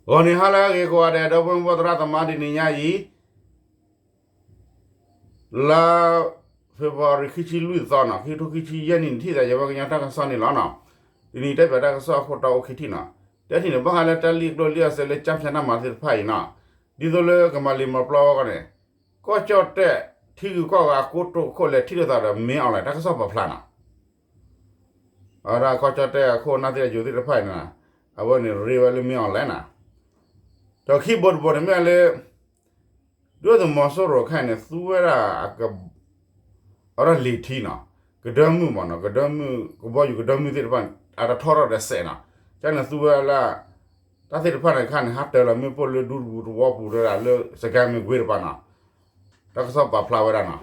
ဂီၤနံၤဟါလၢအဂ့ၤကိးဂၤဒဲး ဒီပုၢ်ဝဲၢ်သရၣ်သမါ တနံၤညါအံၤ လါ February ခံဆံလွံၢ်သီနီၤ ခံကထိခံဆံယဲၢ်နံၣ်န့ၣ် ထံၣ်သးယဝဲကညီတၢ်ကစီၣ်န့ၣ်လီၤနီၤ. တနံၤတဲပၠးတၢ်ကစီၣ်အခိၣ်တီအိၣ်ခံထံၣ်နီၤ. တထံၣ်န့ၣ် ဘၣ်ဃးလၢတၢ်လံၣ်အကျိၣ်လံၣ်အစဲးလၢ ကၠၢ်ဖၠၣ်တၢ်မၤသ့ၣ်တဖၣ်အံၤနီၤ, ဒ်သိးလၢကမၤလံာ်မၤပျီဝဲအဂီၢ်န့ၣ် ကီၢ်ကၠီၣ်တဲၣ် ထံဂုၤကီၢ်ဂၤကိတိာ်ခိၣ် လဲၤထံၣ်လိာ်သးဒီး မင်းအောင်လှိုင် တၢ်ကစီၣ်ပာ်ဖျါနီၤ. အဝဲဒၣ်ကီၢ်ကၠီၣ်တဲၣ်အခိၣ်အနၢ်သ့ၣ်အယိၤသ့ၣ်တဖၣ်အံၤန့ၣ် အဝဲန့ၣ်ရ့ဝဲလၢ မင်းအောင်လှိုင် နီၤ. ဒီးခံဘိတဘိန့ၣ်မ့ၢ်လၢ ဒုၣ်ဒါသုးမီၤစိရိၤခဲအံၤန့ၣ် သူဝဲဒၣ် အဝဲဒၣ်လံာ်ထံနီၤ, ကဒၢမုၢ်မ့ၢ်နီၤ, ကဒၢမုၢ် ကဘီယူၤကဒၢမုၢ်သ့ၣ်တဖၣ်န့ၣ် အတထီထီၣ်ဒီးစဲးနီၤ, ကန့ၣ်သူဝဲဒၣ် တၢ်သ့ၣ်တဖၣ်န့ၣ်ခါန့ၣ် ဟးတၢၤလီၤမ့ၣ်ပိၢ်လၢဒူတပူၤသဝီပူၤတဒၣ်လၢ စကဲမ့ၢ်ကွ့တပၤနီၤ, တၢ်ကစီၣ်ပာ်ဖျါဝဲဒၣ်နီၤ.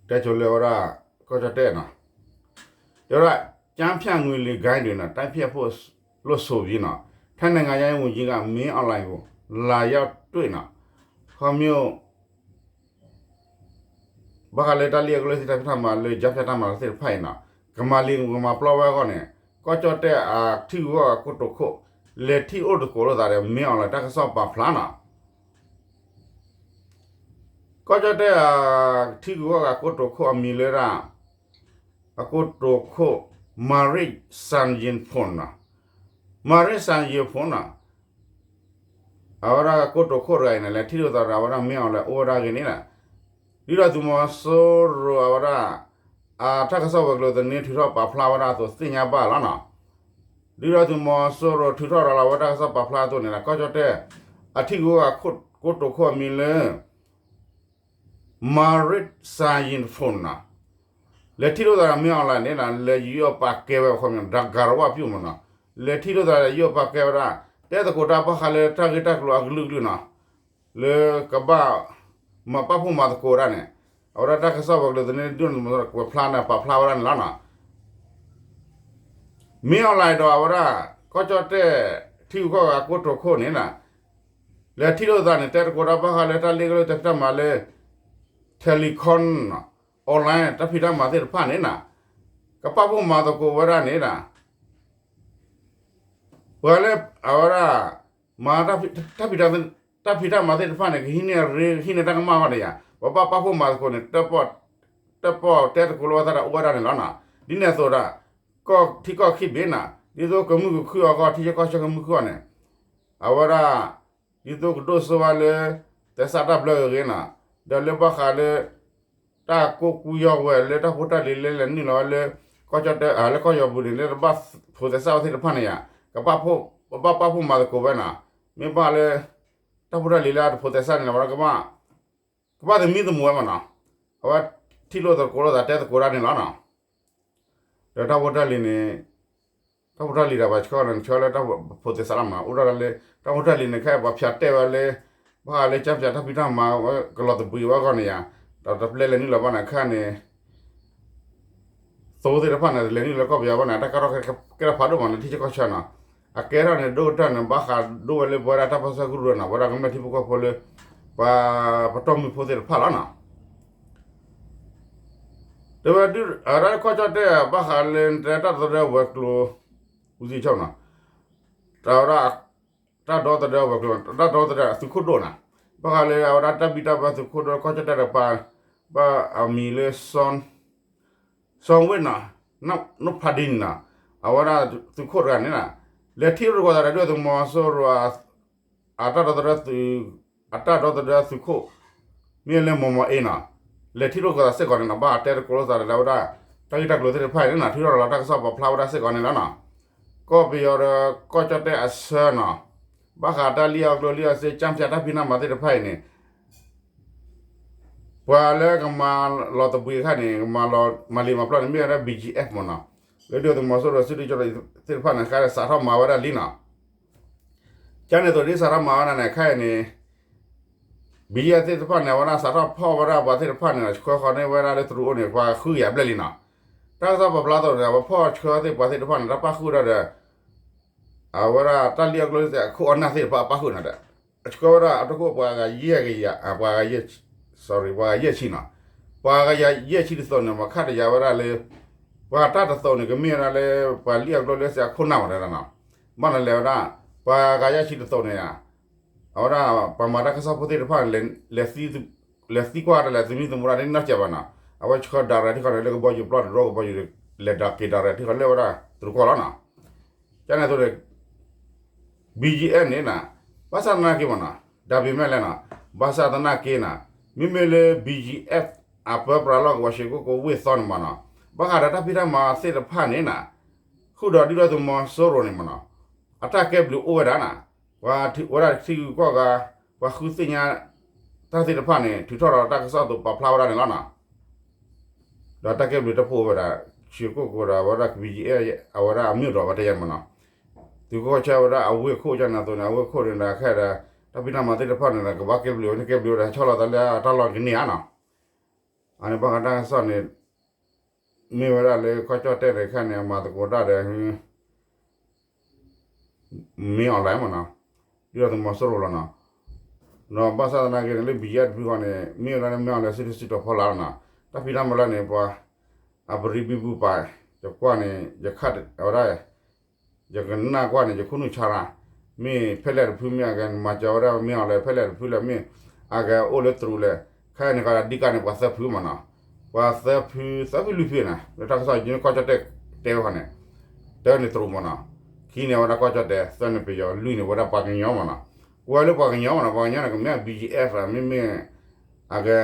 တဲဆိလၢဝဲဒၣ် ကီၢ်ကၠီၣ်တဲၣ်နီၤ, တဲဝဲဒၣ် ကၠၢ်ဖၠၣ်ငွေလံၤဂိုဏ်းတွေနီၤ တိုက်ဖျက်ဖို့လို့ဆိုပြီးနီၤ ထိုင်းနိုင်ငံခြားရေးဝန်ကြီးက မင်းအောင်လှိုင်ကို လာရောက်တွေ့နီၤ, ခီမ့ၢ် ဘၣ်ဃးလၢတၢ်လံၣ်အကျိၣ်လံၣ်အစဲးတၢ်ဖံးတၢ်မၤလၢ ကၠၢ်ဖၠၣ်တၢ်မၤသ့ၣ်တဖၣ်အံၤနီၤ, ကမၤလံာ်ကမၤပျီဝဲအဂီၢ်န့ၣ် ကီၢ်ကၠီၣ်တဲၣ်အထံဂုၤကီၢ်ဂၤကိတိာ်ခိၣ် လဲၤထံၣ်အိၣ်သကိးလိာ်သးဒီး မင်းအောင်လှိုင်တၢ်ကစီၣ်ပာ်ဖျါနီၤ. ကီၢ်ကၠီၣ်တဲၣ်အထံဂုၤကီၢ်ဂၤကိတိာ်ခိၣ်အမံၤလၢဒၣ် အကိတိာ်ခိၣ် Marit Sangiampong နီၤ, Marit Sangiampong နီၤ, အဝဲဒၣ်ကိတိာ်ခိၣ်တဂၤအံၤန့ၣ် လဲၤထံၣ်လိာ်သးဒီး အဝဲဒၣ် မင်းအောင်လှိုင် အိၣ်ဝဲဒၣ်ဂ့ၤန့ၣ်လီၤ. ဒုၣ်ဒါသုးမီၤစိရိၤအဝဲဒၣ် အတၢ်ကစီၣ်ဝဲၤကျိၤသန့ထုးထီၣ်ပာ်ဖျါဝဲဒၣ်အသိးသ့ၣ်ညါဘၣ်လီၤနီၤ. ဒုၣ်ဒါသုးမီၤစိရိၤထုးထီၣ်ရၤလီၤဝဲတၢ်ကစီၣ်ပာ်ဖျါအသိးန့ၣ်လီၤ ကီၢ်ကၠီၣ်တဲၣ် အထံဂုၤကီၢ်ဂၤကိတိာ်ခိၣ်အမံၤလၢ Marit Sangiampong နီၤ, လဲၤထံၣ်လိာ်သးဒီး မင်းအောင်လှိုင် န့ၣ်လီၤ လဲၤယူးယီၣ်ပာ်ကဲဝဲအခီပညီ ဒါဂၤရဝပြုတ် မ့ၢ်နီၤ, လဲၤထံၣ်လိာ်သးဒီးယူးယီၣ်ပာ်ကဲဝဲဒၣ် တဲသကိးတၢ်ဘၣ်ဃးလၢတၢ်ဂ့ၢ်တၢ်ကျိၤအကလုာ်ကလုာ်နီၤ, လၢကဘၣ်မၤပာ်ဖှိၣ်မၤသကိးဒၣ်န့ၣ် အဝဲဒၣ်တၢ်ကစီၣ်ဝဲၤကျိၤသန့ဒုၣ်ဒါသုးမီၤစိရိၤကွဲးဖျါန့ၣ် ပာ်ဖျါဝဲဒၣ်န့ၣ်လီၤနီၤ. မင်းအောင်လှိုင် ဒီးအဝဲဒၣ် ကီၢ်ကၠီၣ်တဲၣ် ထံဂုၤကီၢ်ဂၤကိတိာ်ခိၣ်န့ၣ်လီၤ လဲၤထံၣ်လိာ်သးန့ၣ် တဲသကိးတၢ်ဘၣ်ဃးလၢတၢ်လံၣ်အကျိၣ်လံၣ်အစဲးတၢ်ဖံးတၢ်မၤလၢ telecom online တၢ်ဖံးတၢ်မၤသ့ၣ်တဖၣ်န့ၣ်လီၤ, ကပာ်ဖှိၣ်မၤသကိးဝဲဒၣ်န့ၣ်လီၤ ပှၤလၢအဝဲဒၣ် မၤတၢ်ဖံး တၢ်ဖံးတၢ်မၤသ့ၣ်တဖၣ်န့ၣ် ကဟံးန့ၢ်ရ့ ဟံးန့ၢ်တၢ်ကမၣ်အဂီၢ်န့ၣ်ယါ, ပဘၣ်ပာ်ဖှိၣ်မၤသကိးန့ၣ် တၢ်ပီၣ်တဲသကိးလိာ်သးဒီးအိၣ်ဝဲဒၣ်န့ၣ်လီၤနီၤ. ဒ်န့ၣ်အသိးဒီး ကီၢ်ထံကီၢ်ခံဘ့ၣ်နီၤ ဒ်သိးကမုၢ်ကခုအဂီၢ် ထံဆၢကီၢ်ဆၢကမုၢ်ခုအီၤန့ၣ် အဝဲဒၣ် ဒ်သိးကဒိၣ်စိဝဲလၢ သဲစးတၢ်ဘျၢဂ့ၤဂ့ၤနီၤ, ဒီးလၢဘၣ်ဃးလၢ တၢ်ကိးကူယီၢ်ဝဲလၢတၢ်ဖိတၢ်လံၤလၢလဲၤနုာ်လီၤဝဲလၢ ကီၢ်ကၠီၣ်တဲၣ် လၢကီၢ်ယီၤပူၤန့ၣ် လၢတဘၣ်ဖိးသဲစးဝဲသ့ၣ်တဖၣ်န့ၣ်ယါ, ကဘၣ်ပာ်ဖှိၣ်မၤသကိးဝဲနီၤ, မ့ၢ်ဘၣ်လၢ တၢ်ဖိတၢ်လံၤလၢအတဖိးသဲစးန့ၣ်လီၤ ဝဲဒၣ်ကဘၣ် ကဘၣ်သမံသမိးဝဲမးနီၤ, အဝဲထံၣ်လိာ်သကိးလိာ်သးတဲသကိးတၢ်န့ၣ်လီၤနီၤ. ဒီးတၢ်ဖိတၢ်လံၤန့ၣ် တၢ်ဖိတၢ်လံၤဒီးပှၤဆှၢန့ၣ် ဆှၢလၢတၢ်ဖိးသဲစးလီၤမးနီၤ, အိၣ်ဒၣ်လၢ တၢ်ဖိတၢ်လံၤန့ၣ် ခဲအံၤပှၤဖၠးတဲာ်ဝဲလၢ ဘၣ်ဃးလၢကၠၢ်ဖၠၢ်တၢ်ဖံးတၢ်မၤဝဲကလီၤသဘှံးဝဲအဂီၢ်န့ၣ်ယါ, ဒီးတပျဲလဲၤနုာ်လီၤဘၣ်န့ၣ် ခဲအံၤန့ၣ် သိသ့ၣ်တဖၣ်န့ၣ် လဲၤနုာ်လီၤကီၢ်ပယီၤဘၣ်န့ၣ် တၢ်ကဲထီၣ်ကဲထီၣ်ဖးဒိၣ်မးလၢထံဆၢကီၢ်ဆၢနီၤ, အကဲထီၣ်န့ၣ် ဒိၣ်ကတၢၢ်န့ၣ် ဘၣ်ဃးဒိၣ်ဝဲလၢပဝဲဒၣ်တၢ်ပၢဆှၢကရူၢ်နီၤ, ပဝဲဒၣ်ကမျၢၢ်ထံဖိကီၢ်ဖိလၢ ပှၤပတီၢ်မုၢ်ဖိသ့ၣ်တဖၣ်လီၤနီၤ. တဲဝဲဒၣ် အဝဲဒၣ်ကီၢ်ကၠီၣ်တဲၣ် ဘၣ်ဃးလၢတၢ်ဒီသဒၢဝဲၤကျိၤ ဦးစီးချုပ်နီၤ, တၢ်ဝဲဒၣ် တၢ်ဒီသဒၢဝဲၤကျိၤ တၢ်ဒီသဒၢသုးခိၣ်ဒိၣ်နီၤ, ဘၣ်ဃးလၢအဝဲဒၣ်တၢ်ဘံၣ်တၢ်ဘၢသုးခိၣ်ဒိၣ် ကီၢ်ကၠီၣ်တဲၣ်တကပၤ ဘၣ်အမံၤလၢ စီဝ့နီၤ, နဖးဒံနီၤ, အဝဲဒၣ်သုးခိၣ်တဂၤန့ၣ်လီၤ, လဲၤထံၣ်လိာ်သကိးသးဒီးဒုၣ်ဒါသုးမီၤစိရိၤ အတၢ်ဒီသဒၢသုး အတၢ်ဒီသဒၢသုးခိၣ် မ့ၢ်လၢ မောင်မောင်အေးနီၤ, လဲၤထံၣ်လိာ်သကိးသးစ့ၢ်ကီးန့ၣ်နီၤ, ဘၣ်တဲသကိးလိာ်သးဒီးလၢအဝဲဒၣ် တၢ်ဂ့ၢ်တၢ်ကျိၤသ့ၣ်တဖၣ်အံၤန့ၣ်နီၤ, ထုးထီၣ်ရၤလီၤတၢ်ကစီၣ်ပာ်ဖျါဝဲဒၣ်စ့ၢ်ကီးန့ၣ်လီၤနီၤ. ကီၢ်ပယီၤဒီးကီၢ်ကၠီၣ်တဲၣ်အဆၢနီၤ, ဘၣ်ဃးတၢ်လံၣ်အီၣ်ကျိၣ်လံၣ်အီၣ်စ့ ကၠၢ်ဖၠၣ်တၢ်ဖံးတၢ်မၤသ့ၣ်တဖၣ်အံၤန့ၣ် ပှၤလၢကမၤလီၤသဘှံးအခါန့ၣ် ကမၤလီၤမၤလံာ်မၤပျီန့ၣ် မ့ၢ်ဝဲဒၣ် ဘီၣ်ကၠံအ့ၣ် မ့ၢ်နီၤ, လၢဒုၣ်ဒါသုးမီၤစိရိၤစုဒုၣ်ကၠီၣ်တဲၣ်သ့ၣ်တဖၣ်န့ၣ် ခါစးထီၣ်မၤဝဲဒၣ်လံနီၤ. ကန့ၣ်သိးဒ်စးထီၣ်မၤဝဲဒၣ်န့ၣ် ခဲအံၤန့ၣ် ဘီၣ်ကၠံသ့ၣ်တဖၣ်န့ၣ် အဝဲဒၣ်စးထီၣ်ဖီၣ်ဝဲဒၣ်ပှၤသ့ၣ်တဖၣ်န့ၣ် ဆှၢဃီၤန့ၢ်ဝဲဒၣ်လၢတရူးအိၣ်န့ၣ် ပှၤဃုကယၤဘျဲၣ်လံနီၤ. တၢ်ကစီၣ်ပာ်ဖျါအသိးန့ၣ် အဝဲဖီၣ်ဆှၢသ့ၣ်ပှၤသ့ၣ်တဖၣ်န့ၣ် တၢ်ပၣ်ဃုာ်ဒၣ်ဒီး အဝဲဒၣ်တၢ်လံၣ်အီၣ်ကျိၣ်စ့ အခိၣ်အနၢ်သ့ၣ်တဖၣ်အပၣ်ဃုာ်န့ၣ်ဒီး အဆှၢဝဲဒၣ်အတခိၣ်ပှၤဂၤယဲၢ်ကယၤ ပှၤဂၤယဲၢ် sorry ပှၤဂၤယဲၢ်ဆံနီၤ. ပှၤဂၤယဲၢ်ဆံတသိးန့ၣ် မ့ၢ်ခးတယၤဝဲဒၣ်လၢ ပ ပှၤတၢ်တသိးန့ၣ် ကမ့ၢ်ဝဲဒၣ်လၢ ပှၤလံၣ်အကျိၣ်လၢစဲအခိၣ်နၢ်ဝဲဒၣ်နီၤ, ဘၣ်နလဲၤဝဲဒၣ် ပှၤဂၤယဲၢ်ဆံတသိးန့ၣ်ဧါ, အဝဲဒၣ် ပှၤမၤတၢ်ကစီၣ်ဖိသ့ၣ်တဖၣ်န့ၣ် လဲၤသံကွၢ်တၢ်လဲၤသမံသမိးတၢ်တန့ၢ်နီတစဲးဘၣ်နီၤ, အဝဲဆှၢ direct ထံဃီန့ၣ် လၢကဘီယူၤပျီတရီကဘီယူၤ လဲၤဒၣ်က့ၤ direct ထံဃီလၢဝဲဒၣ် တရူးကီၢ်လီၤနီၤ, ကန့ၣ်အသိးန့ၣ် BGF န့ၣ်နီၤ, ဘၣ်ဆၣ်သနာ်က့မ့ၢ်နီၤ, ဒါပေမဲ့လဲၣ်နီၤ, ဘၣ်ဆၣ်သနာ်က့နီၤ, မ့မ့ၢ်လၢ BGF အပၢပြးလီၢ်ကဝီၤ ရွှေကုက္ကို ဝ့ၢ်သီန့ၣ်မ့ၢ်နီၤ, ဘၣ်ဃးဒီးတၢ်ဖံးတၢ်မၤသ့ၣ်တဖၣ်န့ၣ်နီၤ, ဃုာ်ဒီးဒုၣ်ဒါသုးမီၤစိရိၤန့ၣ်မ့ၢ်နီၤ, အတၢ်ကဲဘျုးအိၣ်ဝဲဒၣ်နီၤ, ပှၤဝဲဒၣ်ထံဂုၤကီၢ်ဂၤ, ပှၤဃုသ့ၣ်ညါ တၢ်သ့ၣ်တဖၣ်န့ၣ် ထုးထီၣ်ဒီးတၢ်ကစီၣ်အသိးပာ်ဖျါဝဲဒၣ်န့ၣ်လီၤနီၤ. ဒီးတၢ်ကဲဘျုးတၢ်ဖှိၣ်ဝဲဒၣ် ရွှေကုက္ကို ဒီးအဝဲဒၣ် BGF အဝဲဒၣ်အမ့ၢ်အိၣ်ဒီးဝဲတယဲၢ်မ့ၢ်နီၤ, သုးကီၢ်ဆၢဝဲဒၣ်အဝ့ၢ်ခိၣ်ကန့ၣ်အသိးန့ၣ် အဝ့ၢ်ခိၣ်န့ၣ်ဒီးခဲဒီး တၢ်ဖံးတၢ်မၤသ့ၣ်တဖၣ်န့ၣ်ဒီး ကဘၣ်ကဲဘျုးဝဲန့ၣ် ကဲဘျုးဝဲဒီး ဟဲဆီလီၤသးလၢတၢ်လီၢ်ကန့ၢ်ဧါနီၤ, အန့ၣ်ဘၣ်ဃးတၢ်ကစီၣ်န့ၣ် မ့ၢ်ဝဲဒၣ်လၢကီၢ်ကၠီၣ်တဲၣ်န့ၣ်ခဲန့ၣ် အမၤသကိးတၢ်ဒီး မ့ၢ် online မ့ၢ်နီၤ, ဒုၣ်ဒါသုးမီၤစိရိၤလီၤနီၤ, ဒီးဘၣ်ဆၣ်သနာ်က့န့ၣ် လၢ BGF တဖုဃီန့ၣ် မ့ၢ်ဝဲဒၣ်လၢ မ့ၢ် online စုထူစုတီၤဖီလာ်လီၤနီၤ, တၢ်ဖံးတၢ်မၤလၢန့ၣ် ပှၤ အပရံဘံဘူပာ် ယကွၢ်န့ၣ် ယခးအဝဲဒၣ် ယကနၣ်ကွၢ်န့ၣ် ယခိၣ်နူာ်ဆါရၣ်, မ့ၢ်ဖဲလဲၣ်တဖုမ့ၢ်အကဲ မၤစၢၤဝဲဒၣ် မ့ၢ် online ဖဲလဲၣ်တဖုလဲၣ် မ့ၢ်အကဲအိၣ်လၢတရူးလဲၣ်, ခဲအံၤန့ၣ်ဃီဒီး အဓိကန့ၣ် ပှၤသၢဖုမ့ၢ်နီၤ, ပှၤသၢဖု သၢဖုလွံၢ်ဖုန့ၣ် လၢတၢ်ကစီၣ်ယကီၢ်ကၠီၣ်တဲၣ်တဲဝဲဃီန့ၣ်, တၢန့ၣ်တရူးမ့ၢ်နီၤ, ခံန့ၣ်ဝဲဒၣ်ကီၢ်ကၠီၣ်တဲၣ်, သၢန့ၣ်ပယီၤ, လွံၢ်န့ၣ်ဝဲဒၣ်ပှၤကညီမ့ၢ်နီၤ, ကွဲလၢပှၤကညီမ့ၢ်နီၤ, ပှၤကညီန့ၣ် ကမ့ၢ် BGF မ့မ့ၢ် အကဲ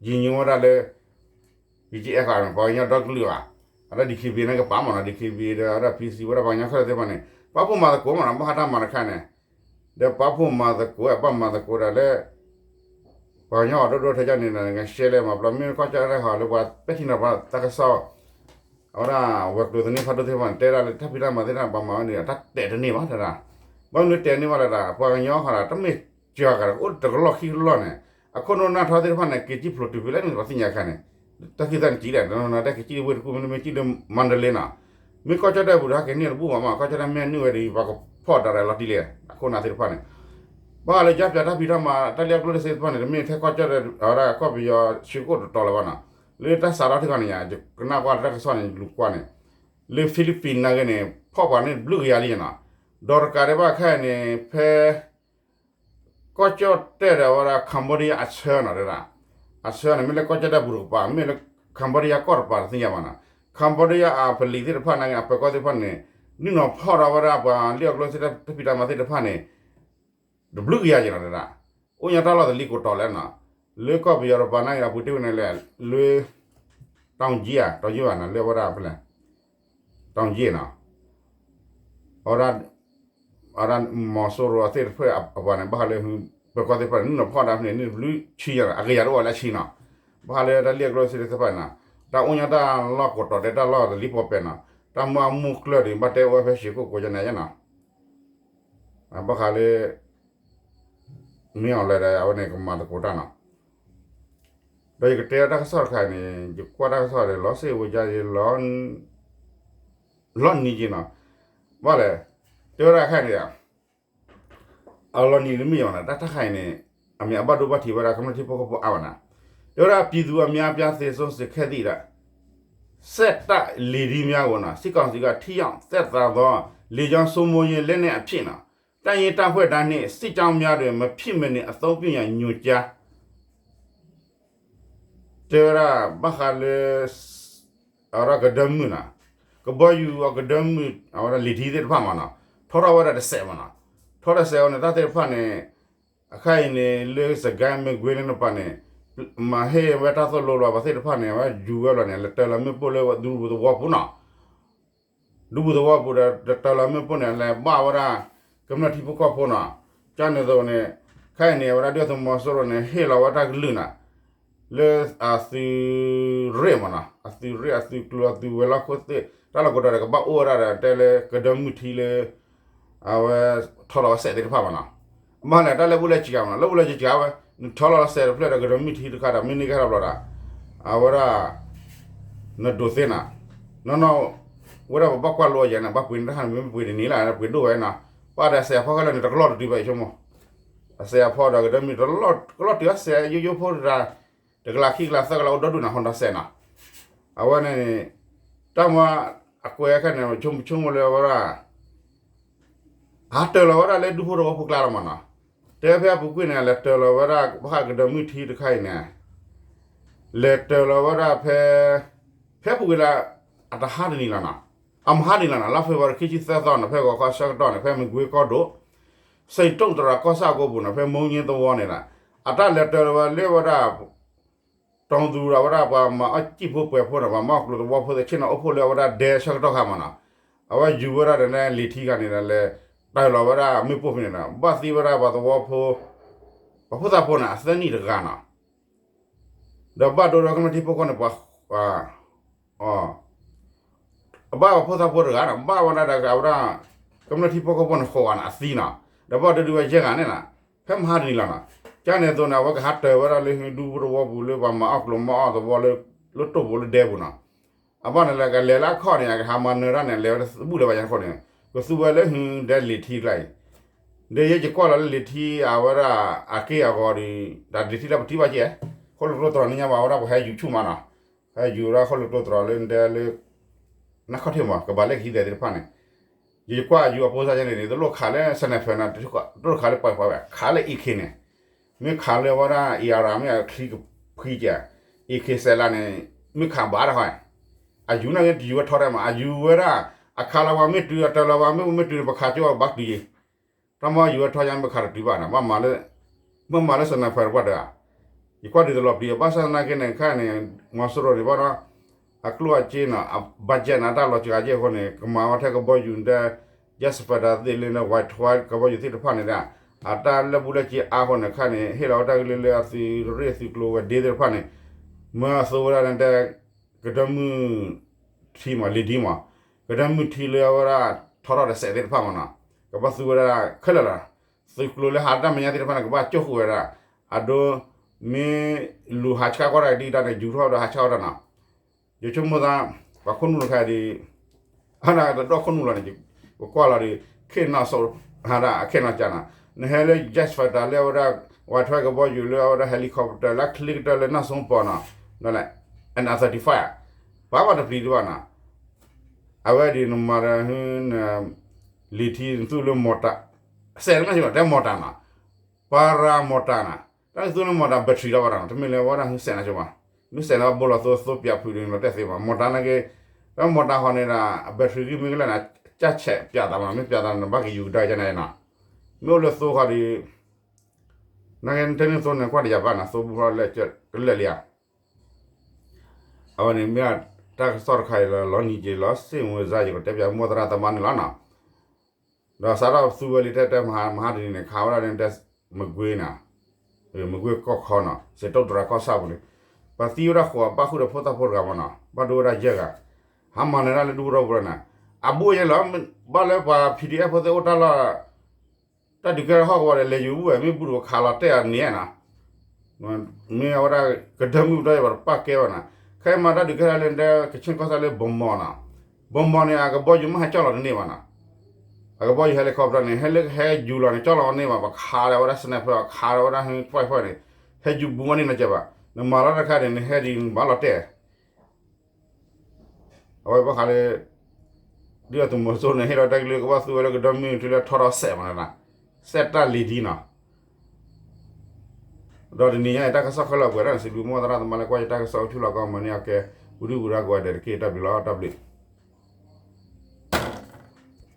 ယံာ်ညိဝဲဒၣ်လၢ BGF ဃီန့ၣ် ပှၤကညီဒီကလုာ်ဘၣ်, အဝဲဒၣ် DKBA န့ၣ်ကပာ်မ့ၢ်နီၤ, DKBA ဒီးအဝဲဒၣ် PC ဝဲဒၣ်ပှၤကညီခဲလၢာ်သ့ၣ်တဖၣ်န့ၣ် ပာ်ဖှိၣ်မၤသကိးမ့ၢ်နီၤ, ဘၣ်ဃးတၢ်မၤတခါန့ၣ်, ဒီးပာ်ဖှိၣ်မၤသကိး ဘၣ်မၤသကိးဒီးလၢ ပှၤကညီအီၤဒိၣ်ဒိၣ်ထဲန့ၣ် နကရှဲလဲၣ်မၤပျီ မ့ၢ်ကီၢ်ကၠီၣ်တဲၣ်ဟီလၢပှၤပဲာ်ထံနီၤဖးတၢ်ကစီၣ်, အဝဲဒၣ်ဝဲၤကျိၤသန့ဖးဒိၣ်သ့ၣ်တဖၣ်န့ၣ် တဲဒၣ်လၢတၢ်ဖံးတၢ်မၤသ့ၣ်တဖၣ် ပှၤမၤဝဲန့ၣ် တၢ်တဲတန့ၢ်ဘၣ်တဲဒၣ်, ဘၣ်မနုၤတဲန့ၢ်ဘၣ်လဲၣ်ဒၣ် ပှၤကညီဃီဒီး တမ့ၢ်စှၤဂၤဒီး ကအိၣ်တကလီၢ်ခံကလီၢ်န့ၣ် အခိၣ်နူာ်နၢ်ထီသ့ၣ်တဖၣ်န့ၣ် က့ၤစံၣ်ဖျိးတုၤဖဲလဲၣ်န့ၣ် ပှၤသ့ၣ်ညါခဲန့ၣ်, တၢ်ခံသၢနကံၣ်လဲၣ် တနီၤနီၤတဲက့ၤစံၣ်လၢဝ့ၢ်တကူၣ် မ့တမ့ၢ်စံၣ်လၢမါဒလ့နီၤ, မ့ၢ်ကီၢ်ကၠီၣ်တဲၣ်ပူၤဒီး ဟဲက့ၤန့ၢ်တဘူၣ်ဘၣ်မး ကီၢ်ကၠီၣ်တဲၣ်မ့ၢ်နုာ်ဝဲဒီး ပှၤကဖီၣ်ဒၣ်ရၤလီၤတံၢ်လံ, အခိၣ်နၢ်သ့ၣ်တဖၣ်န့ၣ်, ဘၣ်ဃးလၢယါပၠးတၢ်ဖံးတၢ်မၤ တၢ်လံၣ်အကျိၣ်လၢစ့ၢ်တဖၣ်န့ၣ် တမ့ၢ်ထဲကီၢ်ကၠီၣ်တဲၣ် အဝဲဒၣ်ကီၢ်ပယီၤ ရွှေကုက္ကို တတီၤလၢၤဘၣ်နီၤ, လၢတၢ်စးထီၣ်ထံဃီန့ၣ်ယါ ယကနၣ်ကွၢ်လၢတၢ်ကစီၣ်န့ၣ် လူၤကွၢ်န့ၣ်, လၢ Philippines နာ်က့န့ၣ် ဖီၣ်ပှၤန့ၣ်ဘျုးကယၤလံနီၤ, ဒီးတကးဒံးဘၣ်ခဲအံၤန့ၣ် ဖဲ ကီၢ်ကၠီၣ်တဲၣ်ဒီးအဝဲဒၣ် Cambodia အဆၢနီၤတဲဒၣ်, အဆၢန့ၣ် မ့ၢ်လၢကီၢ်ကၠီၣ်တဲၣ်ပူၤတကပၤ မ့ၢ်လၢ Cambodia ကီၢ်တကပၤတသ့ၣ်ညါဘၣ်နီၤ, Cambodia အပလံၤသ့ၣ်တဖၣ်နာ်က့ အပၢၤကီၢ်သ့ၣ်တဖၣ်န့ၣ် နုာ်လီၤဖီၣ်ဒီးဝဲဒၣ်ပှၤလံၣ်အကျိၣ်သ့ၣ်တဖၣ်ဖံးတၢ်မၤသ့ၣ်တဖၣ်န့ၣ် တဘျုးကယၤက့ၤနီၤတဲဒၣ်, အိၣ်ညါတၢ်လီၢ်တလံၤကိးတီၤလဲၣ်နီၤ, လၢကီၢ်ပယီၤတကပၤနာ်က့ အပူၤတ့ၢ်ဝဲန့ၣ်လဲၣ်, လၢ တောင်ကြီးဧါ, တောင်ကြီးဘၣ်နီၤ, လၢအဝဲဒၣ်ဖဲလဲၣ် တောင်ကြီးနီၤ, အဝဲဒၣ် အဝဲဒၣ်မီၤစိရိၤသ့ၣ်တဖၣ်အပှၤန့ၣ် ဘၣ်ဃးလၢ ပၢၤကီၢ်သ့ၣ်တဖၣ်န့ၣ် နုာ်လီၤဖီၣ်ဒၣ်ဖဲန့ၣ် နုာ်တဘျုးဆံယါနီၤ, အကယၤတအိၣ်လၢဆံနီၤ, ဘၣ်ဃးလၢတၢ်လံၣ်အကျိၣ်စ့ၢ်သ့ၣ်တဖၣ်နီၤ, တၢ်အိၣ်ညါတၢ်လီၢ်ကိးတီၤဒဲး တၢ်လီၢ်တလံၤပီၣ်ပဲးနီၤ, တၢ်မၤမူကျၢၢ်ဒံး ဘၣ်တဲအိၣ်ဝဲဖဲ ရွှေကုက္ကို ယါန့ၣ်ယါနီၤ, ဘၣ်ဃးလၢ မ့ၢ် online ဒီး အဝဲန့ၣ်ကမၤသကိးတၢ်နီၤ, ဒီးယကတဲတၢ်ကစီၣ်တခါန့ၣ် ယကွၢ်တၢ်ကစီၣ်ဒီး လီၤစ့ၢ်ဝဲယါ လီၤနံၤက့နီၤ, ဘၣ်လဲၣ်, တဲဝဲဒၣ်ခဲအံၤန့ၣ် အလီၤနံၤတမ့ၢ်ယါနီၤ, တၢ်တခါအံၤန့ၣ် အမ့ၢ်အဘၣ်ဒိဘၣ်ထံးဝဲဒၣ် ကမျၢၢ်ထံဖိကီၢ်ဖိအါဘၣ်နီၤ, တဲဝဲဒၣ် ပြည်သူအများအပြားသေဆုံးစေခဲ့သည့် ဒီး စစ်တပ်လေထီးများကို စစ်ကောင်စီက ထိရောက်သက်သာသော လေကြောင်းစိုးမိုးရေးလက်နက်အဖြစ် တပ်ရင်းတပ်ဖွဲ့များနှင့် စစ်ကြောင်းများတွင် မဖြစ်မနေအသုံးပြုရန်ညွှန်ကြား တဲဝဲဒၣ် ဘၣ်ဃးလၢ အဝဲဒၣ်ကဒၢမုၢ်နီၤ, ကဘီယူၤအကဒၢမုၢ် အဝဲဒၣ်လေထီးသ့ၣ်တဖၣ်မးနီၤ, ထီထီၣ်ဝဲဒၣ်တစဲးမးနီၤ, ထီထီၣ်စဲးဝဲန့ၣ် တၢ်သ့ၣ်တဖၣ်န့ၣ် အခါအံၤန့ၣ် လၢ စစ်ကိုင်း မကွေးန့ၣ်တဖၣ်န့ၣ် မၤဟ့ၣ်ဝဲတၢ်သိၣ်လိလီၤ ပှၤသ့ၣ်တဖၣ်န့ၣ် အဝဲယူၤဝဲလီၤန့ၣ် လဲၤတၢၤလီၤမ့ၣ်ပိၢ်လၢဒူပူၤသဝီပူၤနီၤ ဒူပူၤသဝီပူၤဒီး တၢၤလီၤမ့ၣ်ပိၢ်န့ၣ် လဲၤဘၣ်ဝဲဒၣ် ကမျၢၢ်ထံဖိကီၢ်ဖိနီၤ, ကန့ၣ်သိးန့ၣ် ခဲအံၤန့ၣ် အဝဲဒၣ်ဒုၣ်ဒါသုးမီၤစိရိၤန့ၣ် ဟ့ၣ်လီၤဝဲတၢ်ကလုၢ်နီၤ, လၢအသုးရ့ၣ်မးနီၤ, အသုးရ့ၣ် အသုးကျိၤ အသုးဝဲၤလီၢ်ခိၣ်သ့ၣ် တၢ်လီၢ်ကိးတီၤဒီး ကဘၣ်အိၣ်ဝဲဒၣ်ဒီး တဲလၢကဒၢမုၢ်ထံလၢ အဝဲထီလီၤဝဲစဲးသ့ၣ်တဖၣ်မးနီၤ, အမ့ၢ်လဲၣ် တၢ်လၢဘူၣ်လဲၤစှၤမးနီၤ, လၢဘူၣ်လဲၤစှၤဝဲ နထီလီၤစဲးတဖျၢၣ်ဒီး ကဒၢမုၢ်ထံတခါဒီး မ့ၢ်န့ၢ်ကဟဲထီၣ်ဘျီဒီး အဝဲဒၣ် နဒိးသ့နီၤ, နီၢ်နီၢ် ဝဲဒၣ်ပဘၣ်ကွၢ်လိအယဲၢ်န့ၣ် ဘၣ်ပှ့ၤန့ၢ်တၢ်ခါန့ၣ် မ့ၢ်ပှ့ၤတန့ၢ်လၢ် ပှ့ၤဒိၣ်ဝဲနီၤ, ပှၤဒီးစဲးအဖီခဲလၢာ်န့ၣ် တကလီၢ်တတုၤဘၣ်အံၤဆိကမိၣ်, အစဲးအဖီဒီးကဒၢမုၢ် တကလီၢ်တုၤအစဲးယိယိဖိတဂၤ တကလးခံကလးသၢကလးအိၣ်ဒီဒူၣ်နီၤ ဟီၣ်ဒီးစဲးနီၤ, အဝဲန့ၣ်န့ၣ် တၢ်မၤအကွဲးအခါန့ၣ် ဆိကမိၣ်လၢအဝဲဒၣ် ဟးတၢၤလီၤဝဲဒၣ်လၢဒူဖိသဝီဖိကျါလီၤမးနီၤ. တဲဖဲအပူၤကွံာ်န့ၣ် လဲၤတၢၤလီၤဝဲဒၣ် ဘၣ်ဃးကဒၢမုၢ်ထံတခါအံၤန့ၣ် လဲၤတၢၤလီၤဝဲဒၣ်ဖဲ ဖဲပူၤကွံာ်လၢ အတဟါတနံၤလီၤနီၤ. အမဟါတနံၤလီၤနီၤ လါ February ခံဆံသၢသီန့ၣ် ဖဲဂီၤခီဆၢကတီၢ်န့ၣ် ဖဲမကွ့ကီၢ်ဒိၣ် စံးတိၣ်တရၤကီၢ်ဆၣ်အကိပူၤန့ၣ် ဖဲမိၢ်ည့သဝီန့ၣ်ဒီး အတၢ်လဲၤတၢၤလီၤဝဲလၢဝဲဒၣ် တီၤသူၣ်ဒီးဝဲဒၣ်ပှၤမၤအီၣ်စံၣ်ဖိပှဲၤဖိန့ၣ် ပှၤမၤအီၣ်ကျိၤသဝီဖိသ့ၣ်ဆ့ၣ်နီၤအိၣ်ဖှိၣ်လၢအဝဲဒၣ်ဒဲဆၢကတီၢ်ခါမးနီၤ. အဝဲယူၤဝဲဒၣ်ဒီးလံာ်ထံဂၤန့ၣ်ဒီး လဲၤတၢၤလီၤဝဲဒၣ်မ့ၣ်ပိၢ်ဖဲန့ၣ်ဒီး ဘၣ်သံဝဲဒၣ်ပှၤသဝီဖိ ပှၤဖိသၣ်ဖိန့ၣ် အသၢနံၣ်တဂၤနီၤ. ဒီးဘၣ်ဒိဒီးကမျၢၢ်ထံဖိကီၢ်ဖိန့ၣ် ပှၤ အဘၣ်ပှၤဖိသၣ်ဖိတဂၤနီၤ ဘၣ်ဝဲဒၣ်ဒီးဝဲဒၣ် ကမျၢၢ်ထံဖိကီၢ်ဖိန့ၣ်ဃိးဂၤန့ၣ် အသံနီၤ. ဒီးဘၣ်ဒိဒုးဝဲယဲၢ်ဂၤန့ၣ်နီၤ ဖဲမဟါတနံၤလီၤနီၤ. ကန့ၣ်အသိးန့ၣ် အဝဲကဟးတၢၤဝဲဒၣ်လၢဒူဖိသဝီပူၤလၢပှၤမၤအီၣ်ကျိၤမၤအီၣ်သဝီလၢ လၢတိၢ်ပူၤလၢဒဲပူၤနီၤ. အဘၣ်န့ၣ်လၢကလဲၤလၢအခီၣ်န့ၣ် အကဟးမၤနၢၤတၢ်န့ၣ် အလဲၤဝဲတဘူၣ်လၢၤဘၣ်ယါန့ၣ်အဃိန့ၣ် ကသူဝဲလၢဟုဒဲလံာ်ထံကျါအံၤ ဒီးယဲယကွၢ်လီၤလၢလံာ်ထံအဝဲဒၣ်အက့ၢ်အဂီၤဒီး တၢ်လံာ်ထံလၢပထံၣ်ဘၣ်ကဲ ဃိၣ်လိာ်ကျိတြီၤန့ၣ်ညါဘၣ်ဝဲဒၣ်ပှၤဟဲယူၤဆူၣ်မးနီၤ. ဟဲယူၤဝဲဒၣ်ဃိၣ်လိာ်ကျိတြီၤလၢဒဲလၢ နၢ်ခီၣ်ထံးမး ကဘၣ်လဲၣ်ကဟံးသဲးသ့ၣ်တဖၣ်န့ၣ် ယကွၢ်ယူၤအပိစါယဲန့ၣ် တလိၣ်ခးလၢ sniper နီၤ တလိၣ်ခးလၢပှဲၤပှဲၤဝဲ ခးလၢ AK န့ၣ် မ့ၢ်ခးလၢဝဲဒၣ် AR မ့ၢ်အချံကဖှံကဲ AK စဲးလးန့ၣ် မ့ၢ်ခးဘၣ်တခီ အယူၤန့ၣ်က့ တယူၤဝဲထီထဲမး အယူၤဝဲဒၣ် အခးလီၤပှၤမ့ၢ်တုၤ အတၢၤလီၤပှၤမ့ၢ်မ့ၢ်တုၤန့ၣ် ပခးကၠိဘၣ်တုၤယံၤ တၢ်မ့ၢ်ယူၤဝဲထီညါမ့ၢ်ခးတတုၤဘၣ်နီၤ မ့ၢ်မၤလၢ sniper တပှၢ်တဂၤ ယကွၢ်ဒ်သိးလီၤပျံၤ ဘၣ်ဆၣ်သနာ်က့န့ၣ် ခဲအံၤန့ၣ် မီၤစိရိၤန့ၣ်ဘၣ်ဒီး အကျိၣ်အစ့နီၤ အ budget န့ၣ် အတၢ်လီၤစှၤက့အဃိန့ၣ် ကမၤဝဲထဲကဘီယူၤဒဲ jet fighter သ့ၣ်လၢန့ၣ် Y twelve ကဘီယူၤသ့ၣ်တဖၣ်န့ၣ်ဒီး အတၢ်လၢာ်ဘူၣ်လၢာ်စ့အါအဃိန့ၣ် ခဲအံၤန့ၣ် ဟ့ၣ်လီၤဝဲတၢ်ကလုၢ်လၢအသုးရ့ၣ်သုးကျိၤဝဲၤဒ့သ့ၣ်တဖၣ်န့ၣ် မၢအသိဝဲဒၣ်န့ၣ်တဲ ကဒၢမုၢ်ထံမး လံာ်ဒံမး ကဒၢမုၢ်ထံလၢအဝဲဒၣ်ထီထီၣ်တစဲးသ့ၣ်တဖၣ်မးနီၤ ကဘၣ်သူဝဲဒၣ်ခဲလၢာ်လီၤ သုးကျိၤလၢဟးတၢ်မဲာ်ညါသ့ၣ်တဖၣ်န့ၣ် ကဘၣ်ကၠိၣ်ဃုာ်ဝဲဒၣ် အဒိ မ့ၢ်လူၤဟးဆှၣ်ကွၢ်တၢ်ဒ်တၢ်န့ၣ် ယူၤထီၣ်ဒီးဟးဆှၣ်ကွၢ်တၢ်နီၤ ယဆိကမိၣ်သး ပှၤခိၣ်နူာ်တခါဒ် အနၢ်တဒီၣ်ခိၣ်နူာ်လီၤန့ၣ် ပကွၢ်လီၤဒီး ခ့ၣ်နီၣ်စိး ဟးဒၣ်အခ့ၣ်နီၣ်ကၢ်နီၤ နဟဲလၢ jet fighter လၢအဝဲဒၣ် Y twelve ကဘီယူၤလၢအဝဲဒၣ် helicopter လၢချံကတၢၢ်လၢနီၢ်စိပီၤနီၤ ဒီးလဲၣ် N thirty-five ပှၤဘၣ်တပျံၤတဘၣ်နီၤ အဝဲဒ်နမၤဒီး လံာ်ထံနသူၣ်လၢမီၢ်တၢ် စဲးတမ့ၢ်စ့ၢ်ကီးတဲမီၢ်တၢ်နီၤ ပၤရၤမီၢ်တၢ်နီၤ တၢ်နသူၣ်လၢမီၢ်တၢ် battery လီၤဘၣ်နီၤ တမ့ၢ်လၢဝဲဒၣ်ဟုစဲးနၤဆိဘၣ် မ့ၢ်စဲးလၢဘိလီၤသိသိပၠးဖုးဒ်န့ၣ်လီၤတဲသ့ဘၣ် မီၢ်တၢ်နာ်က့ လၢမီၢ်တၢ်ဃီန့ၣ်ဒီး battery ဂံၢ်မ့ၢ်ကလဲၣ်န့ၣ် ကၢ်ဆဲးပၠးသးမး မ့ၢ်ပၠးသးန့ၣ် ဘၣ်ကယူၤကဒါကန့ၣ်နီၤ မ့ၢ်အိၣ်လၢသိဃီဒီး နာ်က့တန့ၢ်သိန့ၣ် ကွၢ်တယၤဘၣ်နီၤ သိဘူးဖျီလၢကလၢာ်လံဧါ အဝဲန့ၣ်မ့ၢ်တၢ်ကစီၣ်တခါအံၤလၢလီၤနံၤက့ၤလီၤစ့ၣ်မုၢ်စါ ယကတဲပၠးမိၢ်သရၣ်သမါန့ၣ်လီၤနီၤ ဒီးစးထီၣ်သူဝဲလံတဲတဲမဟါတနံၤန့ၣ် ခးဝဲဒၣ်န့ၣ်တဲ မကွ့ၤနီၤ မကွ့ၤကီၢ်ခီနီၤ စံးတိၣ်တရၤကီၢ်ဆၣ်ပူၤန့ၣ် ပှၤသံဝဲဒၣ်ဃိး ဘၣ်ဃုာ်ဒီးဖိသၣ်ဖိတဂၤမးနီၤ ဘၣ်ဒိဝဲဒၣ်ယဲၢ်ဂၤ ဟးမၤနၢၤဒၣ်လၢဒူဖိထီပူၤလီၤန့ၣ် အဘူးအယဲၢ်လီၤ ဘၣ်လၢပှၤ PDF ဖိသ့ၣ်အိၣ်တၢ်လီၢ် တၢ်ဒုးကဲထီၣ်ဟီၣ်ကဝီၤဒီး လဲၤယူၤဘူၣ်ဝဲ မ့ၢ်ဘူးတခးလီၤတဲာ်အီၤန့ၣ်နီၤ မ့ၢ်အဝဲဒၣ်ကဒၢမုၢ်ဒီး ယပတပၢ်ကဲဝဲနီၤ ခဲအံၤမၤတၢ်ဒုးကဲထီၣ်လၢဒဲ ကခ့ၣ်ကီၢ်ဆၣ်လၢဘီမီၤနီၤ ဘီမီၤန့ၣ် အကဘီယူၤမ့ၢ်ဟဲကၠီၣ်လီၤတန့ၢ်ဘၣ်နီၤ အကဘီယူၤ helicopter န့ၣ် ဟဲလၢဟဲယူၤလီၤန့ၣ် ကၠီၣ်လီၤန့ၢ်ဘၣ် ပခးလီၤဝဲဒၣ် sniper ခးလီၤဝဲဒၣ်ဟဲ fight fight န့ၣ် ဟဲယူၤဘူးဝဲန့ၣ်နီၤကဲဘၣ် နမၤလီၤတၢ်တခါန့ၣ် နဟဲဒ်နဘၣ်လီၤတဲာ် အဝဲဘၣ်ဃးလၢ ဒုၣ်ဒါသုးမီၤစိရိၤန့ၣ် ဟ့ၣ်လီၤတၢ်ကလုၢ်ကဘၣ်သူဝဲလၢကဒၢမုၢ်ထံလၢထီထီၣ်စဲးမးနီၤ စဲးတၢ်လံၤဒ်နီၤ ဒီးတနံၤညါအံၤ တၢ်ကစီၣ်ခဲလၢာ်ပှဲၤဒၣ်န့ၣ် စံးဘျုးမိၢ်သရၣ်သမါလၢကွၢ်ယတၢ်ကစီၣ်အိၣ်ထူလီၤကီၢ်မၤန့ၢ်အကဲ ဝံၤဒုၣ်ဝံၤရၣ်ကိးဂၤဒဲးတက့ၢ် တၢ်ဘျုးလီၤ တၢ်ဘျုး